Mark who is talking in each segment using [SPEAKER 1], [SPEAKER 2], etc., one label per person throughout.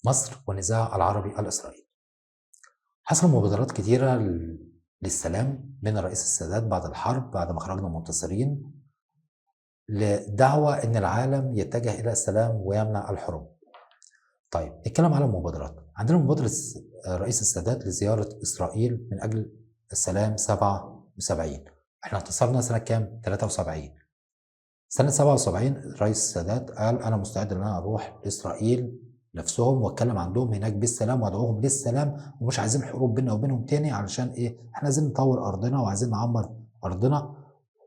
[SPEAKER 1] مصر والنزاع العربي الإسرائيلي. حصل مبادرات كتيرة للسلام من الرئيس السادات بعد الحرب، بعد ما خرجنا منتصرين، لدعوة إن العالم يتجه إلى السلام ويمنع الحروب. طيب نتكلم على المبادرات. عندنا مبادرة الرئيس السادات لزيارة إسرائيل من أجل السلام 77. احنا انتصرنا سنة كام؟ 73. سنة 77 الرئيس السادات قال أنا مستعد إن أنا أروح لإسرائيل نفسهم وأتكلم عندهم هناك بالسلام وأدعوهم للسلام، ومش عايزين حروب بيننا وبينهم تاني، علشان إيه؟ إحنا عايزين نطور أرضنا وعايزين نعمر أرضنا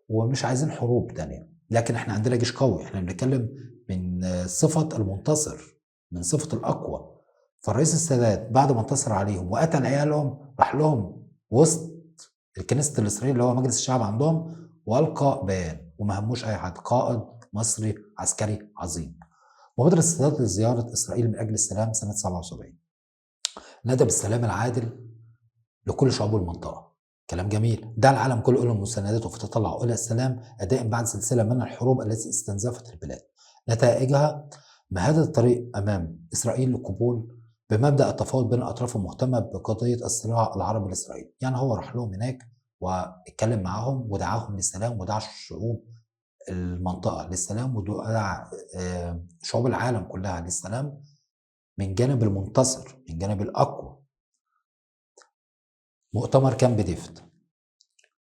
[SPEAKER 1] ومش عايزين حروب تانية. لكن إحنا عندنا جيش قوي، إحنا بنتكلم من صفة المنتصر، من صفة الأقوى. فالرئيس السادات بعد ما انتصر عليهم وقتل عيالهم راح لهم وسط الكنيسة الإسرائيلي اللي هو مجلس الشعب عندهم وألقى بيان، وما هموش أي حد. قائد مصري عسكري عظيم. مبادرة السادات لزيارة إسرائيل من أجل السلام سنة 77. نادى بالسلام العادل لكل شعوب المنطقة. كلام جميل. دعا العالم كله إلى مساندته في التطلع إلى السلام الدائم بعد سلسلة من الحروب التي استنزفت البلاد. نتائجها مهدت الطريق أمام إسرائيل للقبول بمبدأ التفاوض بين الأطراف المهتمة بقضية الصراع العربي الإسرائيلي. يعني هو راح لهم هناك واتكلم معاهم ودعاهم للسلام، ودعا شعوب المنطقة للسلام، ودعا شعوب العالم كلها للسلام من جانب المنتصر، من جانب الأقوى. مؤتمر كامب ديفيد.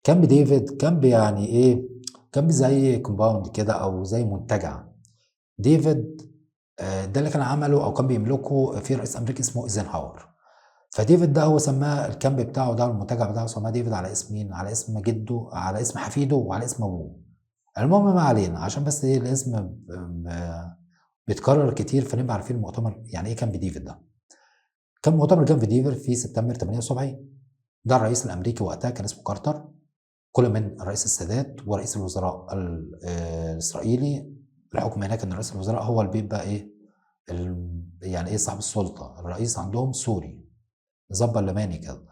[SPEAKER 1] كامب ديفيد camp يعني إيه؟ camp زي compound كده أو زي منتجع. ديفيد ده اللي كان عمله أو كان بيملكه في رئيس أمريكي اسمه ايزنهاور. فديفيد ده هو سماه ال camp بتاعه ده، المنتجع بتاعه سماه ديفيد على اسم مين؟ على اسم جده، على اسم حفيده وعلى اسم ابوه. المهم ما علينا، عشان بس ايه الاسم بيتكرر كتير فنبقى عارفين المؤتمر يعني ايه كامب ديفيد ده. كان مؤتمر كامب ديفيد في سبتمبر 78. ده الرئيس الامريكي وقتها كان اسمه كارتر، كل من الرئيس السادات ورئيس الوزراء الاسرائيلي. الحكم هناك ان رئيس الوزراء هو اللي بيبقى ايه يعني ايه صاحب السلطة، الرئيس عندهم سوري نظام برلماني كده.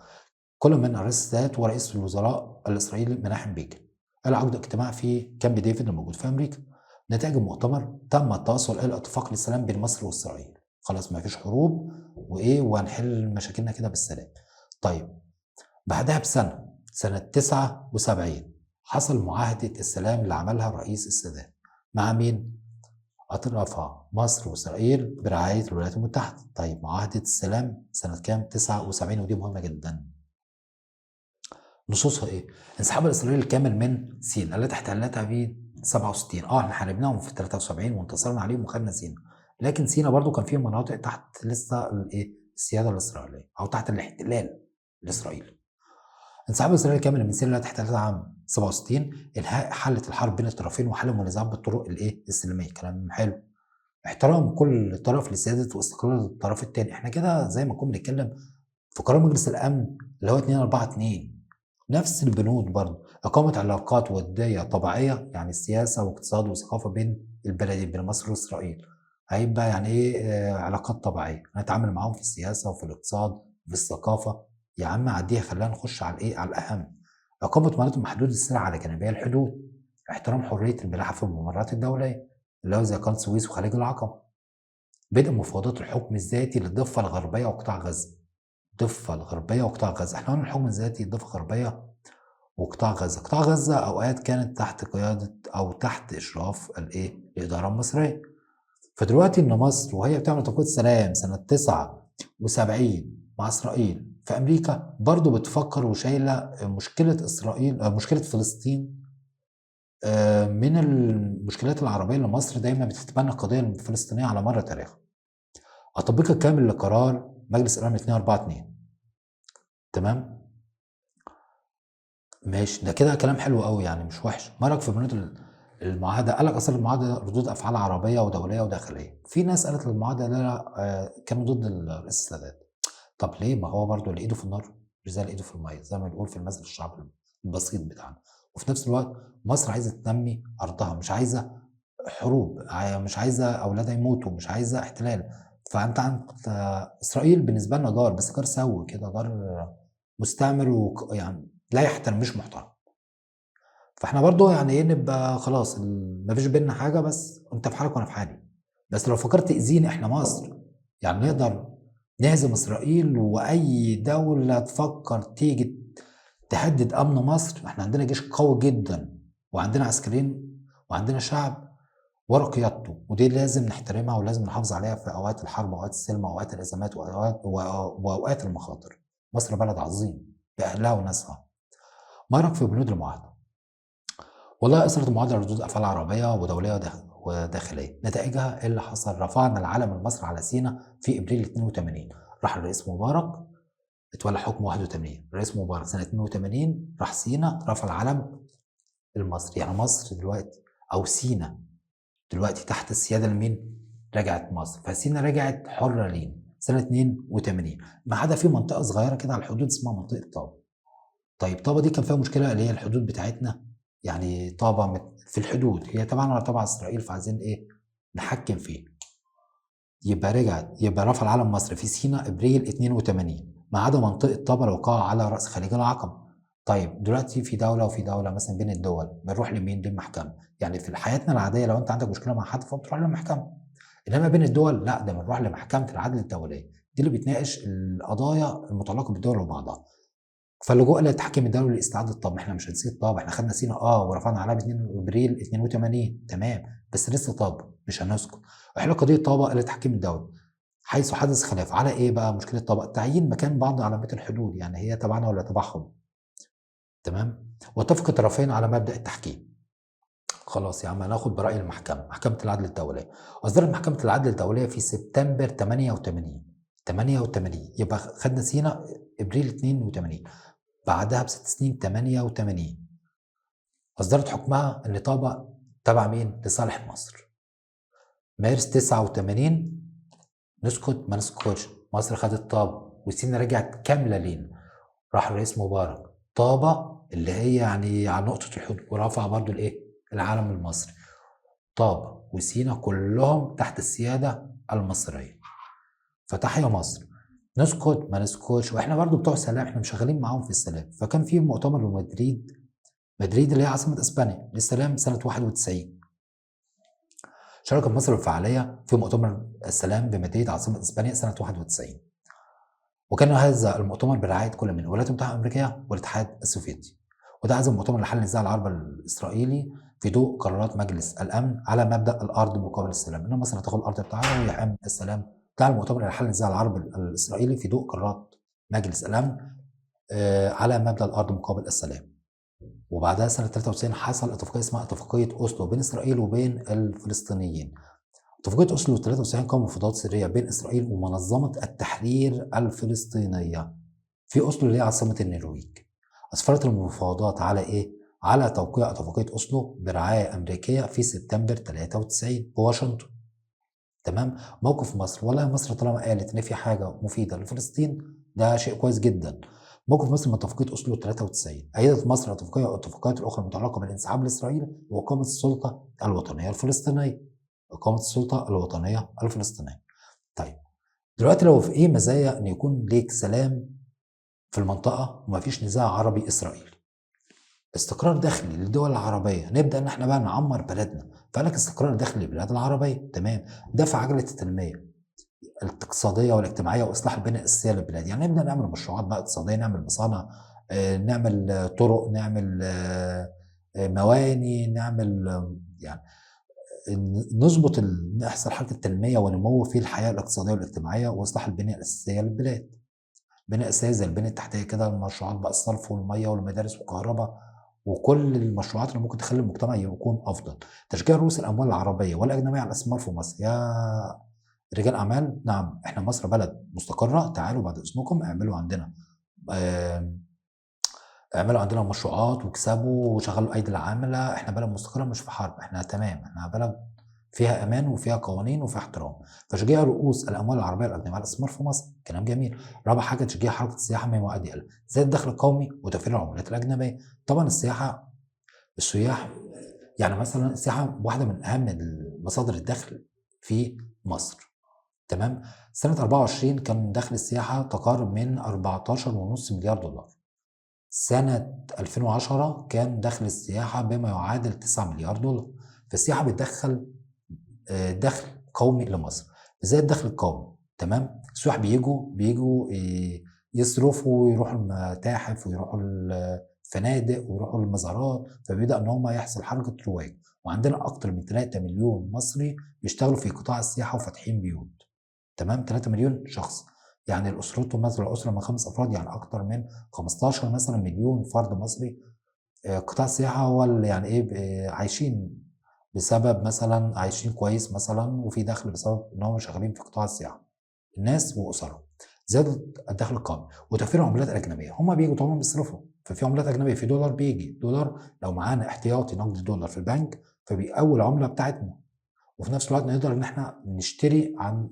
[SPEAKER 1] كل من الرئيس السادات ورئيس الوزراء الاسرائيلي مناحم بيجن قال عقد اجتماع في كامب ديفيد الموجود في امريكا. نتائج المؤتمر تم التوصل الى اتفاق للسلام بين مصر واسرائيل. خلاص ما فيش حروب وايه، وهنحل مشاكلنا كده بالسلام. طيب بعدها بسنة، سنة 79، حصل معاهدة السلام اللي عملها الرئيس السادات مع مين؟ أطرافها مصر وإسرائيل برعاية الولايات المتحدة. طيب معاهدة السلام سنة كام؟ 79، ودي مهمة جدا. نصوصها إيه؟ انسحاب الإسرائيلي الكامل من سيناء التي احتلتها في 67. احنا حاربناهم في 73 وانتصرنا عليهم وخدنا سيناء، لكن سيناء برضو كان فيها مناطق تحت لسه الايه؟ السيادة الإسرائيلية أو تحت الاحتلال الإسرائيلي. انسحاب إسرائيل الكامل من سيناء التي احتلتها عام 67، إنهاء حالة الحرب بين الطرفين وحل المنازعات بالطرق الإيه؟ السلمية. كلام حلو. احترام كل طرف لسيادة واستقلال الطرف الثاني. احنا كده زي ما كنا بنتكلم في قرار مجلس الأمن اللي هو 242، نفس البنود برضه. إقامة علاقات ودية طبيعية، يعني سياسة واقتصاد وثقافة بين البلدين، بين مصر وإسرائيل. هيبقى يعني إيه علاقات طبيعية، هنتعامل معاهم في السياسة وفي الاقتصاد وفي الثقافة. يا عم عديها، خلينا نخش على الإيه؟ على الأهم. إقامة مناطق محدودة السرعة على جانبي الحدود، احترام حرية الملاحة في الممرات الدولية اللي هو زي قناة السويس وخليج العقبة، بدء مفاوضات الحكم الذاتي للضفة الغربية وقطاع غزة. الضفة الغربية وقطاع غزة، احنا قلنا الحكم الذاتي الضفة الغربية وقطاع غزة. قطاع غزة أوقات كانت تحت قيادة أو تحت إشراف الإيه؟ الإدارة المصرية. فدلوقتي إن مصر وهي بتعمل اتفاقية سلام سنة 79 مع إسرائيل في أمريكا برضو بتفكر وشايلة مشكلة إسرائيل، مشكلة فلسطين، من المشكلات العربية اللي مصر دايما بتتبنى القضية الفلسطينية على مر تاريخها. التطبيق الكامل لقرار مجلس الأمن 242. تمام؟ ماشي، ده كده كلام حلو قوي يعني مش وحش. ما رأيك في بنود المعاهدة؟ قال لك أصل المعاهدة ردود أفعال عربية ودولية وداخلية. في ناس قالت المعاهدة لا، كانوا ضد الرئيس السادات. طب ليه؟ ما هو برضه اللي إيده في النار مش زي اللي إيده في المية، زي ما بنقول في المثل الشعبي البسيط بتاعنا. وفي نفس الوقت مصر عايزة تنمي أرضها، مش عايزة حروب، مش عايزة أولادها يموتوا، مش عايزة احتلال. فأنت عندك إسرائيل بالنسبة لنا جار، بس جار سوي كده، جار مستعمر يعني لا يحترم، مش محترم. فاحنا برضو يعني ايه نبقى خلاص مفيش بينا حاجة، بس انت في حالك وانا في حالي. بس لو فكرت تأذيني، احنا مصر يعني نقدر نهزم اسرائيل واي دولة تفكر تيجي تهدد امن مصر. احنا عندنا جيش قوي جدا، وعندنا عسكريين، وعندنا شعب ورا قيادته، ودي لازم نحترمها ولازم نحافظ عليها في اوقات الحرب واوقات السلم واوقات الازمات واوقات المخاطر. مصر بلد عظيم باهلها وناسها. ما رايك في بنود المعاهدة؟ والله اثرت المعاهدة ردود افعال عربية ودوليه وداخليه. نتائجها إيه اللي حصل؟ رفعنا العلم المصري على سينا في ابريل 82. راح الرئيس مبارك، اتولى حكم 81، الرئيس مبارك سنة 82 راح سينا رفع العلم المصري. يعني مصر دلوقتي او سينا دلوقتي تحت السيادة لمين؟ رجعت مصر، فسينا رجعت حره لينا سنة 82، ما عدا في منطقة صغيرة كده على الحدود اسمها منطقة طابة. طيب طابة دي كان فيها مشكلة اللي هي الحدود بتاعتنا، يعني طابة في الحدود هي طبعا ولا تبع اسرائيل، فعايزين ايه؟ نحكم فيه. يبقى رجعت، يبقى رفع العلم مصر في سينا ابريل 82 ما عدا منطقة طابة الوقاعه على راس خليج العقبة. طيب دلوقتي في دولة وفي دولة مثلا بين الدول بنروح لمين؟ للمحكمة. يعني في حياتنا العادية لو انت عندك مشكلة مع حد فبتروح للمحكمة، انما بين الدول لا، ده بنروح لمحكمة العدل الدولية، دي اللي بتناقش القضايا المتعلقة بالدول وبعضها. فاللجوء الى التحكيم الدولي لاستعادة طابة، احنا مش هنسيب طابة، احنا خدنا سينا ورفعنا عليها 2 ابريل 82 تمام، بس لسه طابة مش هنسكت. احنا قضية طابة الى التحكيم الدولي، حيث حدث خلاف على ايه بقى مشكلة طابة؟ تعيين مكان بعض علامات الحدود، يعني هي تبعنا ولا تبعهم. تمام؟ واتفق الطرفين على مبدأ التحكيم. خلاص يا عم هناخد برأي المحكمة، محكمة العدل الدولية. أصدرت محكمة العدل الدولية في سبتمبر 88، 88 يبقى خدنا سينا ابريل 82، بعدها ب6 سنين 88 أصدرت حكمها إن طابة تبع مين؟ لصالح مصر. مارس 89 نسكت ما نسكتش، مصر خدت طابة وسينا رجعت كاملة لينا. راح الرئيس مبارك طابة اللي هي يعني على نقطة الحدود، ورفع برضو الايه؟ العلم المصري. طابة وسينا كلهم تحت السيادة المصرية. فتحيا مصر. نسكت ما نسكتش، واحنا برضو بتوع سلام، احنا مش شغالين معاهم في السلام. فكان في مؤتمر بمدريد، مدريد اللي هي عاصمة اسبانيا، للسلام سنة 91. شاركت مصر بفعالية في مؤتمر السلام بمدريد عاصمة اسبانيا سنة 91. وكان هذا المؤتمر برعاية كل من الولايات المتحدة الأمريكية والاتحاد السوفيتي. ودعا هذا المؤتمر لحل النزاع العربي الإسرائيلي في ضوء قرارات مجلس الأمن على مبدأ الأرض مقابل السلام، إن مصر هتاخد الأرض بتاعها ويعم السلام. دعا المؤتمر إلى حل النزاع العربي الإسرائيلي في ضوء قرارات مجلس الأمن على مبدأ الأرض مقابل السلام. وبعدها سنة 93 حصل اتفاقية اسمها اتفاقية أوسلو بين إسرائيل وبين الفلسطينيين. اتفاقية أوسلو 93 قام مفاوضات سرية بين إسرائيل ومنظمة التحرير الفلسطينية في أوسلو اللي هي عاصمة النرويج. أسفرت المفاوضات على إيه؟ على توقيع اتفاقية أوسلو برعاية أمريكية في سبتمبر 93 بواشنطن. تمام؟ موقف مصر، والله مصر طالما قالت إن في حاجة مفيدة لفلسطين ده شيء كويس جدا. موقف مصر من اتفاقية أوسلو 93، أيدت مصر الاتفاقية والاتفاقيات الأخرى المتعلقة بالانسحاب الإسرائيلي وإقامة السلطة الوطنية الفلسطينية. إقامة السلطة الوطنية الفلسطينية. طيب دلوقتي لو في إيه مزايا إن يكون ليك سلام في المنطقة ومفيش نزاع عربي إسرائيلي؟ استقرار داخلي للدول العربية، نبدأ إن إحنا بقى نعمر بلدنا. فقال لك استقرار داخلي للبلاد العربية، تمام. دفع عجلة التنمية الاقتصادية والاجتماعية وإصلاح البنية الأساسية للبلاد، يعني نبدأ نعمل مشروعات بقى اقتصادية، نعمل مصانع، نعمل طرق، نعمل مواني، نعمل يعني نظبط نحصل حركة تنمية ونمو في الحياة الاقتصادية والاجتماعية وإصلاح البنية الأساسية للبلاد. البنية الأساسية زي البنية التحتية كده، المشروعات بقى الصرف والمية والمدارس والكهرباء وكل المشروعات اللي ممكن تخلي المجتمع يكون أفضل. تشجيع رؤوس الأموال العربية والأجنبية على الاستثمار في مصر. يا رجال أعمال، نعم إحنا مصر بلد مستقرة، تعالوا بعد إذنكم اعملوا عندنا اعملوا عندنا مشروعات واكسبوا وشغلوا ايدي العاملة. احنا بلد مستقره مش في حرب، احنا تمام، احنا بلد فيها امان وفيها قوانين وفيها احترام. فتشجيع رؤوس الاموال العربية الاجنبية على الاستثمار في مصر، كلام جميل. رابع حاجة تشجيع حركة السياحة مما يؤدي الى زيادة الدخل القومي وتوفير العملات الاجنبية. طبعا السياحة، السياح، يعني مثلا السياحة واحدة من اهم مصادر الدخل في مصر. تمام. سنة 24 كان دخل السياحة تقارب من 14.5 مليار دولار. سنة 2010 كان دخل السياحة بما يعادل 9 مليار دولار. فالسياحة بتدخل دخل قومي لمصر. ازاي الدخل القومي؟ تمام؟ السياح بيجوا يصرفوا ويروحوا المتاحف ويروحوا الفنادق ويروحوا المزارات، فبيبدا ان هم يحصل حركة رواج. وعندنا اكتر من 3 مليون مصري بيشتغلوا في قطاع السياحة وفاتحين بيوت. تمام؟ 3 مليون شخص، يعني اسرته مثلا اسره من 5 افراد، يعني اكتر من 15 مثلا مليون فرد مصري قطاع السياحة هو اللي يعني ايه عايشين بسبب مثلا، عايشين كويس مثلا وفي دخل بسبب ان هم شغالين في قطاع السياحة، الناس واسرهم. زيادة الدخل القومي وتوفير العملات الاجنبية، هم بيجوا طبعا بيصرفوا، ففي عملات اجنبية، في دولار بيجي، دولار لو معانا احتياطي نقد دولار في البنك فبيقوي العملة بتاعتنا، وفي نفس الوقت نقدر ان احنا نشتري عن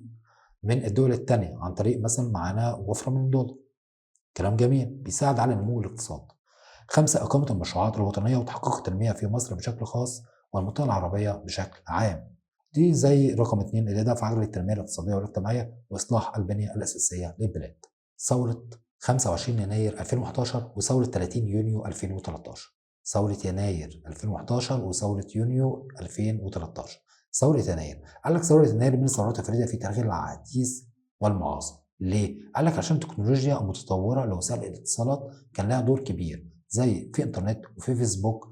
[SPEAKER 1] من الدول الثانية عن طريق مثلا معانا وفرة من الدولار. كلام جميل، بيساعد على نمو الاقتصاد. 5، اقامه المشروعات الوطنية وتحقيق التنمية في مصر بشكل خاص والمنطقة العربية بشكل عام. دي زي رقم 2 اللي ده في عجله التنمية الاقتصادية والاجتماعية واصلاح البنية الاساسية للبلاد. ثورة 25 يناير 2011 وثوره 30 يونيو 2013. ثورة يناير 2011 وثوره يونيو 2013. ثورة يناير، قال لك ثورة يناير من الثورات الفريدة في تاريخ الحديث والمعاصر. ليه؟ قال لك عشان التكنولوجيا المتطورة لوسائل الاتصالات كان لها دور كبير، زي في انترنت وفي فيسبوك،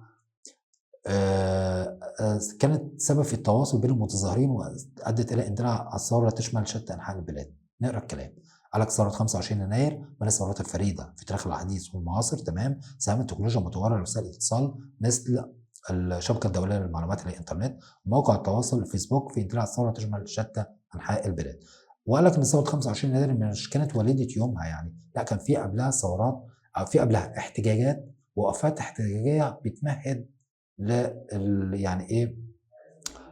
[SPEAKER 1] كانت سبب في التواصل بين المتظاهرين وادت الى اندلاع الثورة تشمل شتى انحاء البلاد. نقرا الكلام. قال لك ثورة 25 يناير من الثورات الفريدة في تاريخ الحديث والمعاصر. تمام. ساهمت التكنولوجيا المتطورة لوسائل الاتصال مثل الشبكة الدولية للمعلومات الانترنت ومواقع التواصل الفيسبوك في اندلاع الثورة تشمل شتى انحاء البلاد. وقال لك ان ثورة 25 يناير مش كانت وليده يومها، يعني لا، كان في قبلها ثورات او في قبلها احتجاجات وقفات احتجاجية بتمهد يعني ايه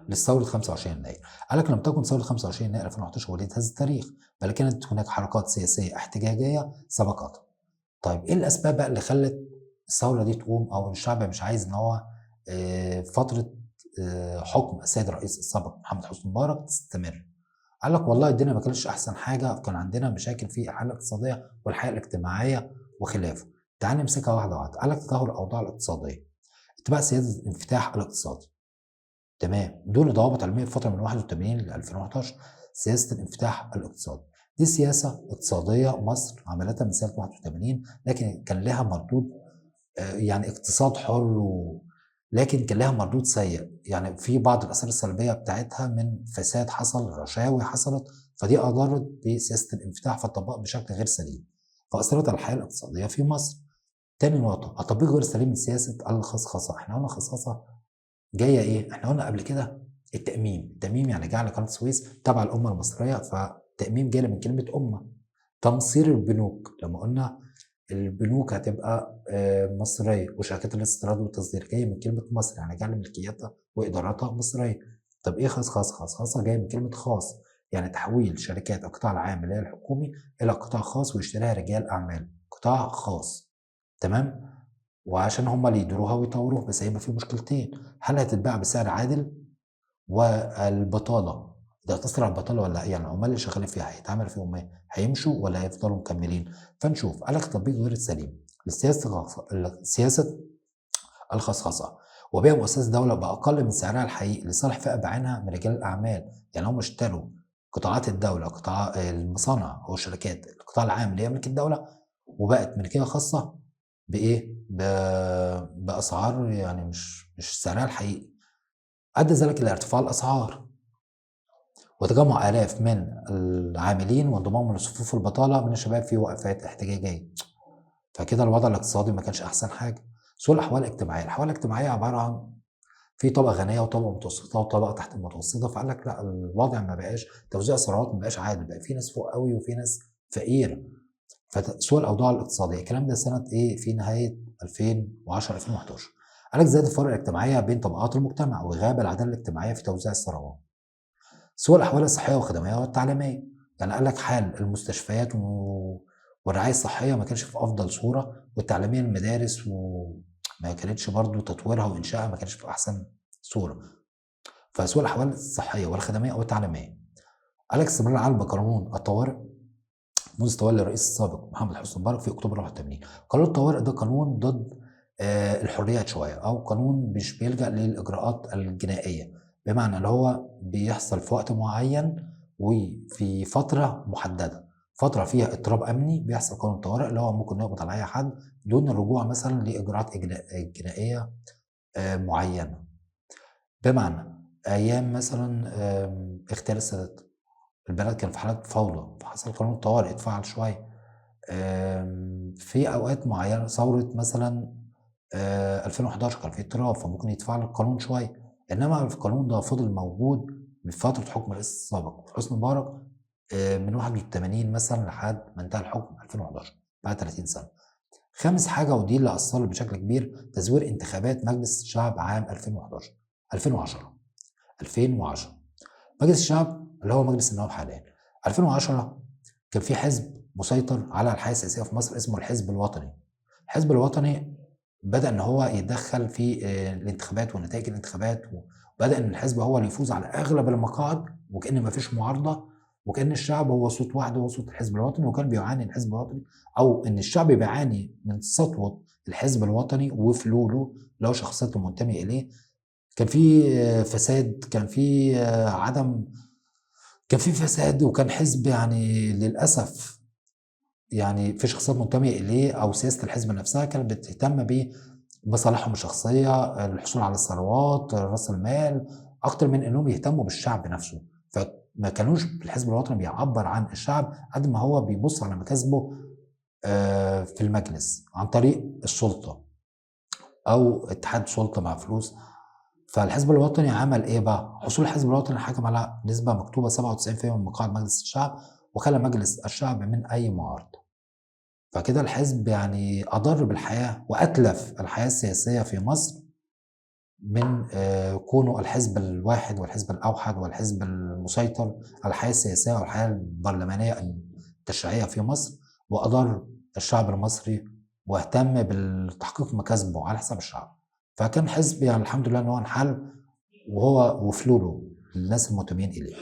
[SPEAKER 1] للثورة 25 يناير. قال لك لم تكن ثورة 25 يناير 2011 وليده هذا التاريخ، بل كانت هناك حركات سياسية احتجاجية سبقتها. طيب ايه الاسباب بقى اللي خلت الثورة دي تقوم، او الشعب مش عايز ان هو فترة حكم السيد الرئيس السابق محمد حسني مبارك تستمر؟ قال لك والله الدنيا ما كانتش احسن حاجة، كان عندنا مشاكل في الحالة الاقتصادية والحياة الاجتماعية وخلافه. تعال نمسكها واحدة واحدة. قال لك تدهور الاوضاع الاقتصادية، اتباع سياسة الانفتاح الاقتصادي، تمام، دون ضوابط علمية في فترة من 81 ل 2011. سياسة الانفتاح الاقتصادي دي سياسة اقتصادية مصر عملتها من سنة 81، لكن كان لها مردود، يعني اقتصاد حر لكن كان لها مردود سيء، يعني في بعض الاثار السلبية بتاعتها من فساد حصل، رشاوي حصلت، فدي اضرت بسياسة الانفتاح فطبقت بشكل غير سليم، فاثرت على الحياة الاقتصادية في مصر. تاني نقطة، التطبيق غير السليم لسياسه الخصخصه. احنا قلنا الخصخصه جاية ايه؟ احنا قلنا قبل كده التأميم، التأميم يعني جعل قناة السويس تبع الامة المصرية، فالتأميم جاي من كلمة امه. تمصير البنوك، لما قلنا البنوك هتبقى مصرية وشركات الاستيراد والتصدير جاية من كلمة مصر، يعني جعل ملكيتها وادارتها مصرية. طب ايه خصخصه؟ خصخصه جاية من كلمة خاص، يعني تحويل شركات القطاع العام اللي هي الحكومي الى قطاع خاص ويشتريها رجال اعمال، قطاع خاص. تمام؟ وعشان هم اللي يديروها ويطوروها، بس هيبقى في مشكلتين، هل هتتباع بسعر عادل؟ والبطالة، ده هتأثر على البطالة ولا يعني العمال اللي شغالين فيها هيتعمل فيهم ايه؟ هيمشوا ولا هيفضلوا مكملين؟ فنشوف. قال لك تطبيق غير السليم لسياسه سياسة الخصخصه وبيع مؤسسات الدولة باقل من سعرها الحقيقي لصالح فئة بعينها من رجال الاعمال. يعني هم اشتروا قطاعات الدولة، قطاع المصانع او الشركات، القطاع العام اللي يملك الدولة، وبقت ملكية خاصة بايه؟ باسعار يعني مش سعرها الحقيقي. ادى ذلك الى ارتفاع الاسعار وتجمع آلاف من العاملين وانضمامهم لصفوف البطالة من الشباب في وقفات احتجاجية. فكده الوضع الاقتصادي ما كانش أحسن حاجة. سوء الأحوال الاجتماعية، الأحوال الاجتماعية عبارة عن في طبقة غنية وطبقة متوسطة وطبقة تحت المتوسطة، فقال لك لا، الوضع ما بقاش، توزيع الثروات ما بقاش عادل، بقى في ناس فوق قوي وفي ناس فقيرة. فسوء الأوضاع الاقتصادية، الكلام ده سنة إيه؟ في نهاية 2010 2011. قال لك زادت الفرق الاجتماعية بين طبقات المجتمع وغاب العدالة الاجتماعية في توزيع الثروات. سوء الأحوال الصحية والخدمية والتعليمية، يعني قال لك حال المستشفيات والرعاية الصحية ما كانش في أفضل صورة، والتعليمية المدارس وما كانتش برضو تطويرها وإنشائها ما كانش في أحسن صورة. فسوء الأحوال الصحية والخدمية والتعليمية. قال لك استمرار العالم بقانون الطوارئ منذ تولي الرئيس السابق محمد حسني مبارك في أكتوبر 81. قانون الطوارئ ده قانون ضد الحريات شوية، أو قانون مش بيلجأ للإجراءات الجنائية، بمعنى اللي هو بيحصل في وقت معين وفي فترة محددة، فترة فيها اضطراب امني بيحصل قانون طوارئ اللي هو ممكن نقبض على اي حد دون الرجوع مثلا لاجراءات جنائية معينة. بمعنى ايام مثلا اغتيال السادات، البلد كان في حاله فوضى فحصل قانون طوارئ اتفعل شوية. في اوقات معينة ثورة مثلا 2011 كان في اضطراب فممكن يتفعل القانون شوية، انما القانون ده فضل موجود من فترة حكم الرئيس السابق حسني مبارك من 81 مثلا لحد ما انتهى الحكم 2011 بعد 30 سنة. خامس حاجة ودي اللي اثرت بشكل كبير، تزوير انتخابات مجلس الشعب عام 2011 2010 2010. مجلس الشعب اللي هو مجلس النواب حاليا. 2010 كان في حزب مسيطر على الحياة السياسية في مصر اسمه الحزب الوطني. الحزب الوطني بدا ان هو يتدخل في الانتخابات ونتائج الانتخابات، وبدا ان الحزب هو اللي يفوز على اغلب المقاعد، وكأن ما فيش معارضة، وكأن الشعب هو صوت واحد هو صوت الحزب الوطني. وكان بيعاني الحزب الوطني، او ان الشعب بيعاني من سطوة الحزب الوطني وفلوله لو شخصيته منتمي اليه. كان في فساد، كان في عدم، كان في فساد، وكان حزب يعني للاسف يعني في شخصيات منتميه اليه او سياسة الحزب نفسها كانت بتهتم بمصالحهم الشخصية، الحصول على الثروات، راس المال، اكتر من انهم يهتموا بالشعب نفسه. فما كانوش الحزب الوطني بيعبر عن الشعب قد ما هو بيبص على مكاسبه في المجلس عن طريق السلطة او اتحاد سلطة مع فلوس. فالحزب الوطني عمل ايه بقى؟ حصول الحزب الوطني حكم على نسبه مكتوبة 97% من مقاعد مجلس الشعب، وخلى مجلس الشعب من اي معارضة. فكده الحزب يعني اضر بالحياة واتلف الحياة السياسية في مصر من كونه الحزب الواحد والحزب الاوحد والحزب المسيطر على الحياة السياسية والحياة البرلمانية التشريعية في مصر، واضر الشعب المصري واهتم بالتحقيق مكاسبه على حساب الشعب. فكان حزب يعني الحمد لله ان هو انحل، وهو وفلوله الناس المنتمين اليه.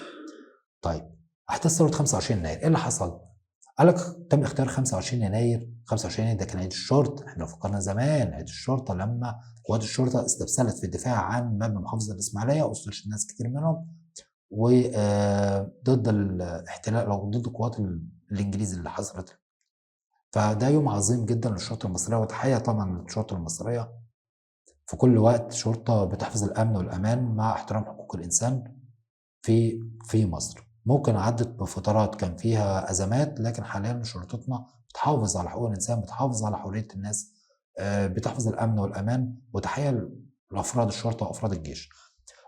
[SPEAKER 1] طيب احداث ثورة 25 يناير ايه اللي حصل؟ قال لك تم اختيار 25 يناير. 25 يناير ده كان عيد الشرطة، احنا فكرنا زمان عيد الشرطة لما قوات الشرطة استبسلت في الدفاع عن مبنى محافظة الاسماعيلية واستشهد ناس كتير منهم، وضد الاحتلال او ضد قوات الانجليز اللي حصلت. فده يوم عظيم جدا للشرطة المصرية، وتحية طبعا للشرطة المصرية في كل وقت، شرطه بتحفظ الامن والامان مع احترام حقوق الانسان في مصر. ممكن عدت بفترات كان فيها ازمات، لكن حاليا شرطتنا بتحافظ على حقوق الانسان، بتحافظ على حرية الناس، بتحفظ الامن والامان، وتحية لافراد الشرطة وافراد الجيش.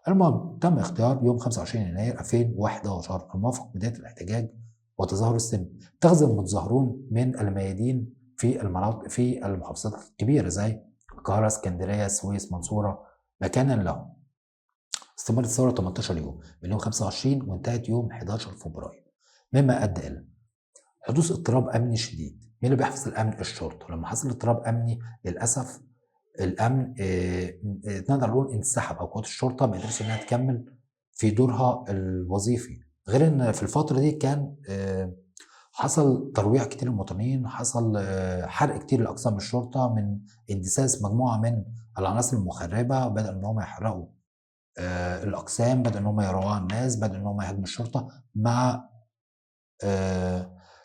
[SPEAKER 1] المهم تم اختيار يوم 25 يناير 2011 الموافق بداية الاحتجاج وتظاهر السلمي. اتخذ المتظاهرون من الميادين في المناطق في المحافظات الكبيرة زي القاهرة، اسكندرية، السويس، منصورة مكانا لهم. استمرت الثورة 18 يوم من يوم 25 وانتهت يوم 11 فبراير، مما ادى الى حدوث اضطراب امني شديد. مين اللي بيحفظ الامن؟ الشرطة. لما حصل اضطراب امني للاسف الامن نقدر نقول انسحب، او قوات الشرطة ما قدرتش انها تكمل في دورها الوظيفي. غير ان في الفترة دي كان حصل ترويع كتير للمواطنين، حصل حرق كتير لاقسام الشرطة من اندساس مجموعة من العناصر المخربه، بدا ان هم يحرقوا الاقسام، بدا ان هم يروعوا الناس، بدا ان هم يهاجموا الشرطة، مع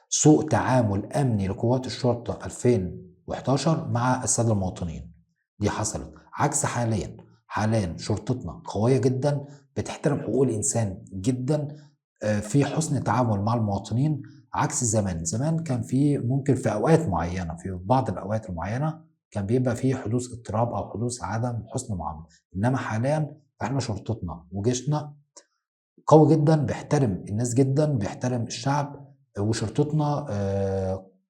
[SPEAKER 1] سوء تعامل امني لقوات الشرطة 2011 مع السادة المواطنين. دي حصلت عكس حاليا. حاليا شرطتنا قوية جدا، بتحترم حقوق الانسان جدا، في حسن تعامل مع المواطنين، عكس زمان. زمان كان في ممكن في اوقات معينة، في بعض الاوقات المعينة كان بيبقى في حدوث اضطراب او حدوث عدم حسن معاملة، انما حاليا احنا شرطتنا وجيشنا قوي جدا، بيحترم الناس جدا، بيحترم الشعب، وشرطتنا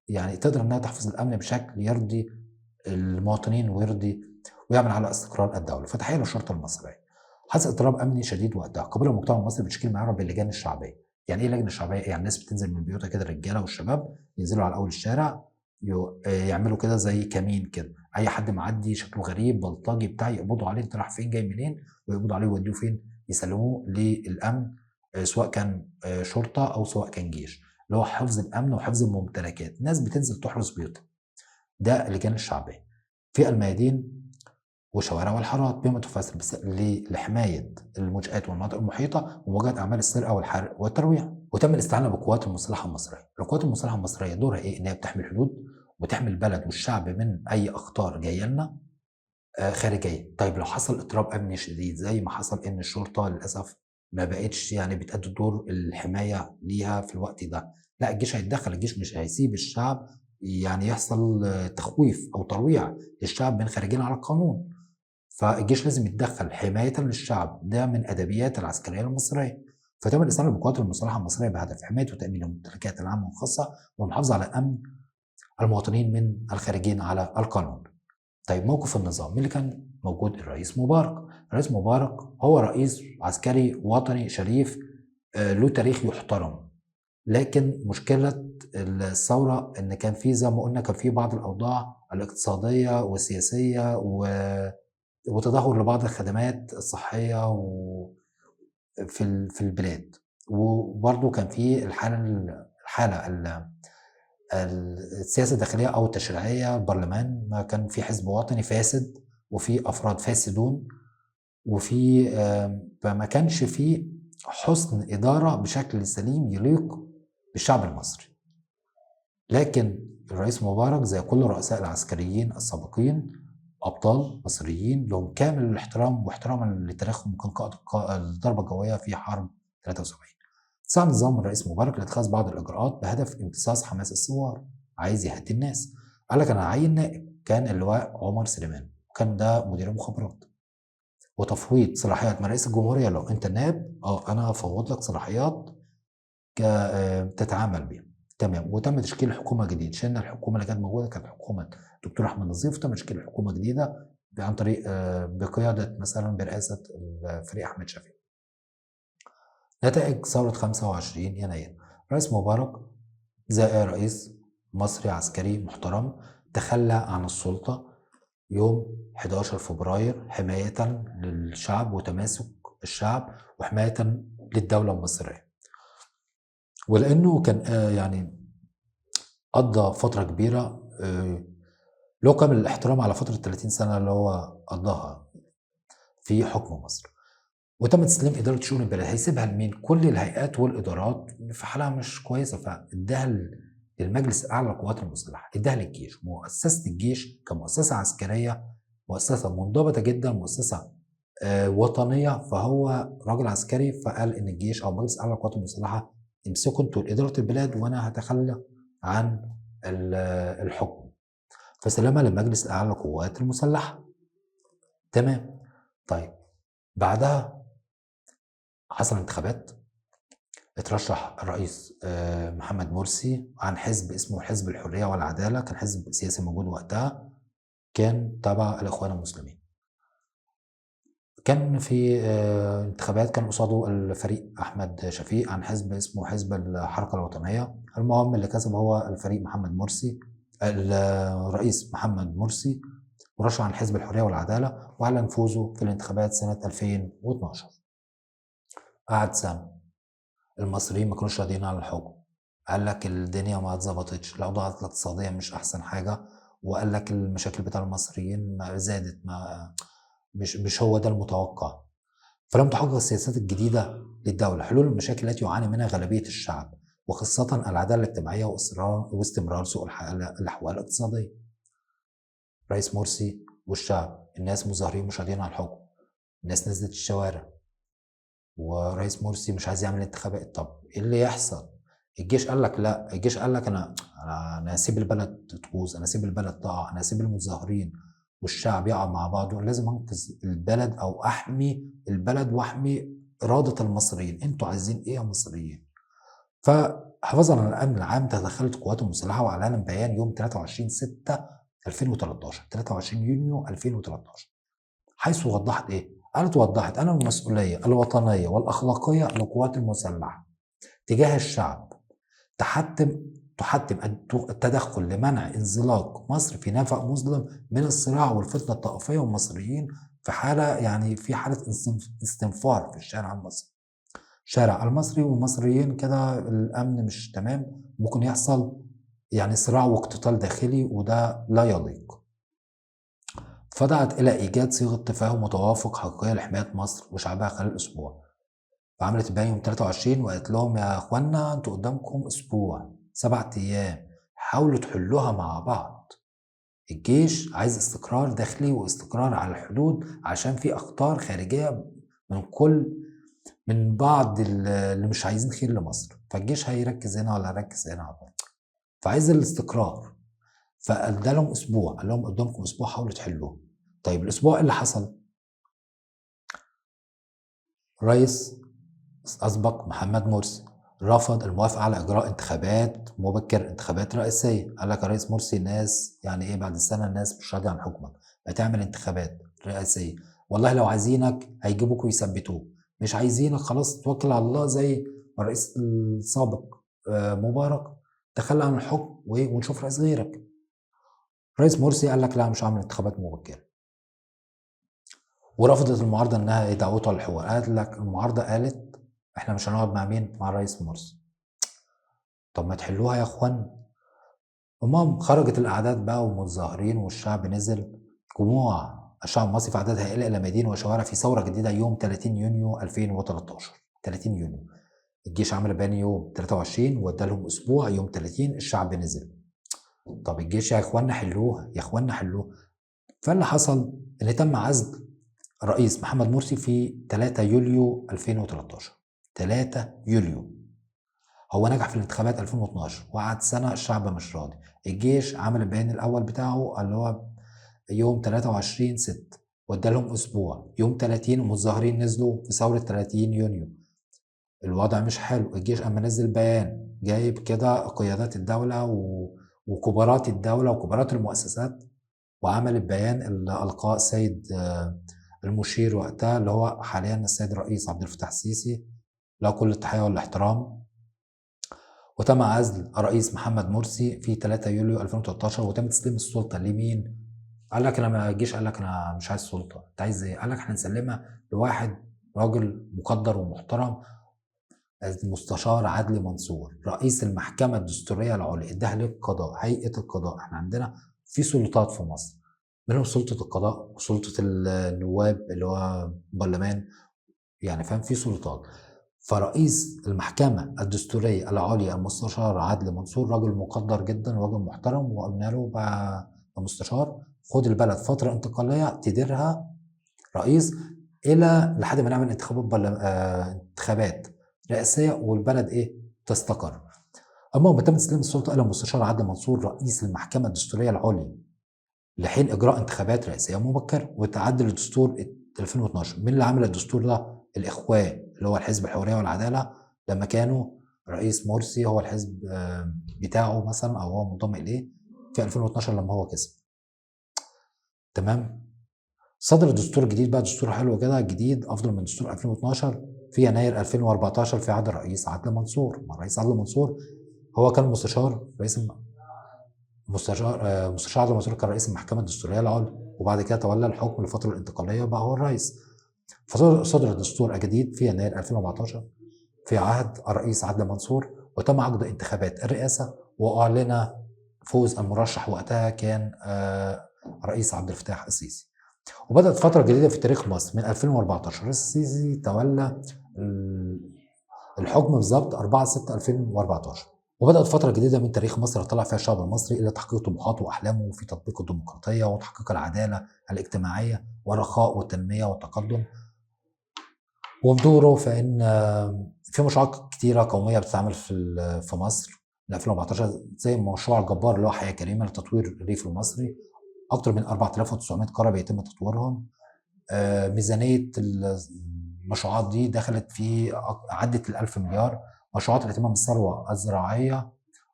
[SPEAKER 1] يعني تقدر انها تحفظ الامن بشكل يرضي المواطنين ويرضي ويعمل على استقرار الدولة. فتحيه للشرطة المصرية. حصل اضطراب امني شديد وقتها، قبل المجتمع المصري بتشكيل ما يعرف باللجان الشعبية. يعني ايه لجنة شعبية؟ يعني الناس بتنزل من بيوتها كده، الرجالة والشباب ينزلوا على اول الشارع، يعملوا كده زي كمين كده، اي حد معدي شكله غريب بلطجي بتاع يقبضوا عليه، انت رايح فين جاي منين، ويقبضوا عليه ويودوه فين، يسلموه للامن، سواء كان شرطه او سواء كان جيش، اللي هو حفظ الامن وحفظ الممتلكات. ناس بتنزل تحرس بيوتها، ده اللجان الشعبية في الميادين. والشوارع والحارات بما تفسر بس لحماية المنشآت والمناطق المحيطة ومواجهة اعمال السرقة والحرق والترويع. وتم الاستعانة بالقوات المسلحة المصرية. القوات المسلحة المصرية دورها ايه؟ ان هي بتحمي الحدود وتحمي البلد والشعب من اي اخطار جاية لنا خارجية. طيب لو حصل اضطراب امني شديد زي ما حصل ان الشرطة للاسف ما بقتش يعني بتأدي دور الحماية ليها في الوقت ده، لا الجيش هيتدخل. الجيش مش هيسيب الشعب يعني يحصل تخويف او ترويع للشعب من خارجين على القانون، فالجيش لازم يتدخل حماية للشعب. ده من ادبيات العسكرية المصرية. فتم الاستعانة بالقوات المسلحة المصرية بهدف حماية وتامين الممتلكات العامة والخاصة والمحافظة على امن المواطنين من الخارجين على القانون. طيب موقف النظام، مين اللي كان موجود؟ الرئيس مبارك. الرئيس مبارك هو رئيس عسكري وطني شريف، له تاريخ يحترم، لكن مشكلة الثورة إن كان في زي ما قلنا كان في بعض الأوضاع الاقتصادية والسياسية وتدهور لبعض الخدمات الصحية في البلاد، وبرضه كان في الحالة السياسة الداخلية أو التشريعية. البرلمان ما كان في حزب وطني فاسد وفي أفراد فاسدون، وفي فما كانش في حسن إدارة بشكل سليم يليق بالشعب المصري. لكن الرئيس مبارك زي كل الرؤساء العسكريين السابقين أبطال مصريين لهم كامل الاحترام واحتراما لتاريخهم، كان قائد الضربة الجوية في حرب 73. سعى نظام الرئيس مبارك لاتخاذ بعض الإجراءات بهدف امتصاص حماس الثوار، عايز يهدي الناس. قال لك أنا هعين نائب، كان اللواء عمر سليمان، وكان ده مدير المخابرات، وتفويض صلاحيات من رئيس الجمهورية. لو أنت نائب أنا هفوض لك صلاحيات تتعامل بيها. تمام. وتم تشكيل حكومة جديدة، شلنا الحكومة اللي كانت موجودة، كانت حكومة دكتور أحمد نظيف، وتم تشكيل حكومة جديدة عن طريق بقيادة مثلا برئاسة الفريق أحمد شفيق. نتائج ثورة 25 يناير، رئيس مبارك زي رئيس مصري عسكري محترم تخلى عن السلطة يوم 11 فبراير حماية للشعب وتماسك الشعب وحماية للدولة المصرية. ولأنه كان يعني قضى فترة كبيرة، له كامل الاحترام على فترة 30 سنة اللي هو قضاها في حكم مصر. وتم تسليم إدارة شؤون البلد، هيسيبها لمين؟ كل الهيئات والإدارات في حالها مش كويسة، فاداها للمجلس الأعلى للقوات المسلحة، اداها للجيش. مؤسسة الجيش كمؤسسة عسكرية مؤسسة منضبطة جدا، مؤسسة وطنية، فهو راجل عسكري، فقال إن الجيش أو المجلس الأعلى للقوات المسلحة امسكوا انتوا إدارة البلاد وأنا هتخلى عن الحكم. فسلمها للمجلس الأعلى للقوات المسلحة. تمام. طيب بعدها حصل انتخابات، اترشح الرئيس محمد مرسي عن حزب اسمه حزب الحرية والعدالة، كان حزب سياسي موجود وقتها، كان تبع الإخوان المسلمين. كان في انتخابات كان قصاده الفريق أحمد شفيق عن حزب اسمه حزب الحركة الوطنية. المهم اللي كسب هو الفريق محمد مرسي، الرئيس محمد مرسي، ورشح عن حزب الحرية والعدالة وأعلن فوزه في الانتخابات سنة 2012. قعد سنة، المصريين ما كانوش راضيين على الحكم، قال لك الدنيا ما اتظبطتش، الاوضاع الاقتصادية مش احسن حاجة، وقال لك المشاكل بتاع المصريين ما زادت، ما مش هو ده المتوقع. فلم تحقق السياسات الجديدة للدولة حلول المشاكل التي يعاني منها غالبية الشعب، وخاصة العدالة الاجتماعية واستمرار سوء الاحوال الاقتصادية. رئيس مرسي والشعب، الناس مظاهرين مش راضيين على الحكم، الناس نزلت الشوارع، ورئيس مرسي مش عايز يعمل انتخابات. طب ايه اللي يحصل؟ الجيش قال لك لا، الجيش قال لك انا هسيب البلد تبوظ، انا هسيب البلد تقع، انا هسيب المتظاهرين والشعب يقع مع بعضه، لازم انقذ البلد او احمي البلد واحمي اراده المصريين. انتوا عايزين ايه يا مصريين؟ فحفاظا على الامن العام تدخلت القوات المسلحة واعلن بيان يوم 23/6/2013، 23 يونيو 2013، حيث وضحت ايه؟ قالت وضحت أن المسؤولية الوطنية والأخلاقية للقوات المسلحة تجاه الشعب تحتم التدخل لمنع انزلاق مصر في نفق مظلم من الصراع والفتنة الطائفية، والمصريين في حالة يعني في حالة استنفار في الشارع المصري، الشارع المصري والمصريين كده الأمن مش تمام، ممكن يحصل يعني صراع واقتتال داخلي وده لا يليق. فدعت إلى إيجاد صيغة تفاهم وتوافق حقيقية لحماية مصر وشعبها خلال أسبوع. فعملت بيان يوم 23 وقالت لهم يا إخوانا أنتوا قدامكم أسبوع، 7 أيام، حاولوا تحلوها مع بعض. الجيش عايز استقرار داخلي واستقرار على الحدود عشان في أخطار خارجية من بعض اللي مش عايزين خير لمصر، فالجيش هيركز هنا ولا هيركز هنا، فعايز الاستقرار. فادى لهم اسبوع، قال لهم قدامكم اسبوع حاولوا تحلوه. طيب الاسبوع اللي حصل، رئيس اسبق محمد مرسي رفض الموافقة على اجراء انتخابات مبكر، انتخابات رئاسيه. قال لك يا رئيس مرسي الناس يعني ايه بعد السنة الناس مش راضية عن حكمك، ما تعمل انتخابات رئاسيه، والله لو عايزينك هيجيبوك ويثبتوك، مش عايزينك خلاص توكل على الله، زي ما الرئيس السابق مبارك تخلى عن الحكم ونشوف رئيس غيرك. رئيس مرسي قال لك لا مش هعمل انتخابات مبكرة، ورفضت المعارضة انها دعوته للحوار. قالت لك المعارضة قالت احنا مش هنقعد مع مين؟ مع الرئيس مرسي. طب ما تحلوها يا اخوان. المهم خرجت الاعداد بقى والمتظاهرين والشعب نزل، جموع الشعب المصري في اعداد هائلة الى مدينة وشوارع في ثورة جديدة يوم 30 يونيو 2013. 30 يونيو الجيش عمل بيان يوم 23 وادى لهم اسبوع، يوم 30 الشعب نزل. طب الجيش يا اخوانا حلوها، يا اخوانا حلوها. فاللي حصل ان تم عزل الرئيس محمد مرسي في 3 يوليو 2013. 3 يوليو هو نجح في الانتخابات 2012 وقعد سنة الشعب مش راضي. الجيش عمل البيان الاول بتاعه اللي هو يوم 23/6 وادى لهم اسبوع، يوم 30 المتظاهرين نزلوا في ثورة 30 يونيو. الوضع مش حلو. الجيش اما نزل بيان جايب كده قيادات الدولة وكبارات الدولة وكبارات المؤسسات، وعمل البيان اللي القاه السيد المشير وقتها اللي هو حاليا السيد الرئيس عبد الفتاح السيسي، له كل التحية والاحترام. وتم عزل الرئيس محمد مرسي في 3 يوليو 2013 وتم تسليم السلطة لمين؟ قال لك انا ما الجيش قال لك انا مش عايز سلطة، انت عايز ايه؟ قال لك احنا نسلمها لواحد راجل مقدر ومحترم، المستشار عدلي منصور رئيس المحكمة الدستورية العليا، اداها للقضاء، هيئة القضاء. احنا عندنا في سلطات في مصر، منهم سلطة القضاء وسلطة النواب اللي هو برلمان، يعني فاهم، في سلطات. فرئيس المحكمة الدستورية العليا المستشار عدلي منصور رجل مقدر جدا ورجل محترم، وقلنا له بقى يا مستشار خد البلد فترة انتقالية تديرها رئيس الى لحد ما نعمل انتخابات رئاسيه والبلد ايه تستقر. اما تم تسليم السلطة الى المستشار عدلي منصور رئيس المحكمة الدستورية العليا لحين اجراء انتخابات رئاسيه مبكرة وتعدل الدستور 2012. مين اللي عمل الدستور ده؟ الاخوان اللي هو الحزب الحرية والعدالة، لما كانوا رئيس مرسي هو الحزب بتاعه مثلا او هو منضم اليه في 2012 لما هو كسب. تمام. صدر الدستور الجديد بقى، دستور حلو كده جديد افضل من دستور 2012 في يناير 2014 في عهد الرئيس عدلي منصور. ما الرئيس عدلي منصور هو كان مستشار رئيس مستشار مستشار عدلي منصور كان رئيس المحكمة الدستورية العليا، وبعد كده تولى الحكم للفترة الانتقالية بقى هو الرئيس. فصدر الدستور الجديد في يناير 2014 في عهد الرئيس عدلي منصور، وتم عقد انتخابات الرئاسة واعلن فوز المرشح وقتها كان الرئيس عبد الفتاح السيسي. وبدأت فترة جديدة في تاريخ مصر من 2014. الرئيس السيسي تولى الحكم بالظبط 4/6/2014، وبدأت فترة جديدة من تاريخ مصر طلع فيها الشعب المصري إلى تحقيق طموحاته وأحلامه في تطبيق الديمقراطية وتحقيق العدالة الاجتماعية والرخاء والتنمية والتقدم. وبدوره فإن في مشروعات كتيرة قومية بتتعمل في مصر من 2014، زي المشروع الجبار اللي هو حياة كريمة لتطوير الريف المصري، أكتر من 4900 قرية بيتم تطويرهم. ميزانية المشروعات دي دخلت في عدت ال1000 مليار. مشروعات الاهتمام بالثروة الزراعية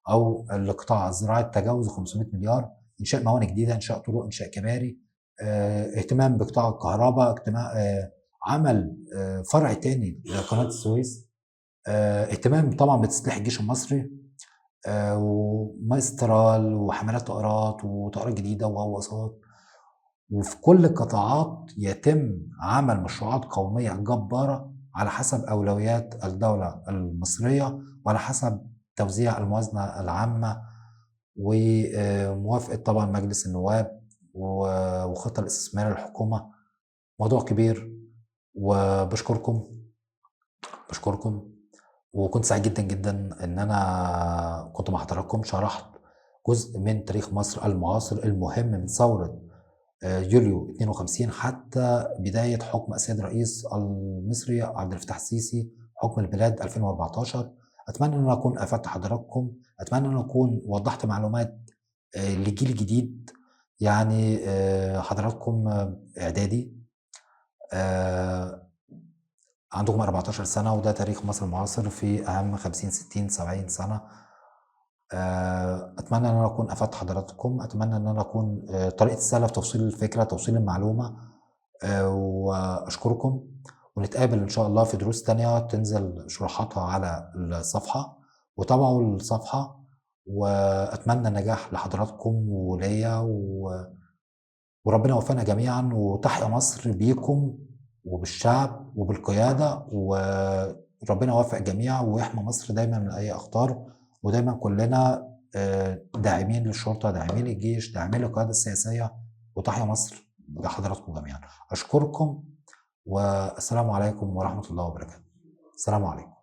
[SPEAKER 1] أو القطاع الزراعي تجاوز 500 مليار. إنشاء موانئ جديدة، إنشاء طرق، إنشاء كباري، اهتمام بقطاع الكهرباء، عمل فرع تاني لقناة السويس، اهتمام طبعا بتسليح الجيش المصري، ومايسترال وحملات طائرات وطائرات جديدة وغواصات. وفي كل القطاعات يتم عمل مشروعات قومية جبارة على حسب أولويات الدولة المصرية وعلى حسب توزيع الموازنة العامة وموافقة طبعا مجلس النواب وخطة الاستثمارية للحكومة. موضوع كبير، وبشكركم بشكركم، وكنت سعيد جدا جدا ان انا كنت مع حضراتكم. شرحت جزء من تاريخ مصر المعاصر المهم من ثورة يوليو 52 حتى بداية حكم السيد الرئيس المصري عبد الفتاح السيسي، حكم البلاد 2014. أتمنى أن أكون أفدت حضراتكم، أتمنى أن أكون وضحت معلومات للجيل الجديد. يعني حضراتكم إعدادي، عندكم 14 سنة، وده تاريخ مصر المعاصر في أهم 50 60 70 سنة. أتمنى أن أنا أكون أفدت حضراتكم، أتمنى أن أنا أكون طريقة السهلة في توصيل الفكرة، توصيل المعلومة. وأشكركم، ونتقابل إن شاء الله في دروس تانية تنزل شروحاتها على الصفحة، وتابعوا الصفحة. وأتمنى النجاح لحضراتكم وليا، وربنا يوفقنا جميعا، وتحيا مصر بيكم وبالشعب وبالقيادة، وربنا يوفق الجميع ويحمي مصر دايما من أي أخطار. ودايما كلنا داعمين للشرطة، داعمين للجيش، داعمين للقيادة السياسية، وتحيا مصر بحضراتكم جميعا. أشكركم، والسلام عليكم ورحمة الله وبركاته. السلام عليكم.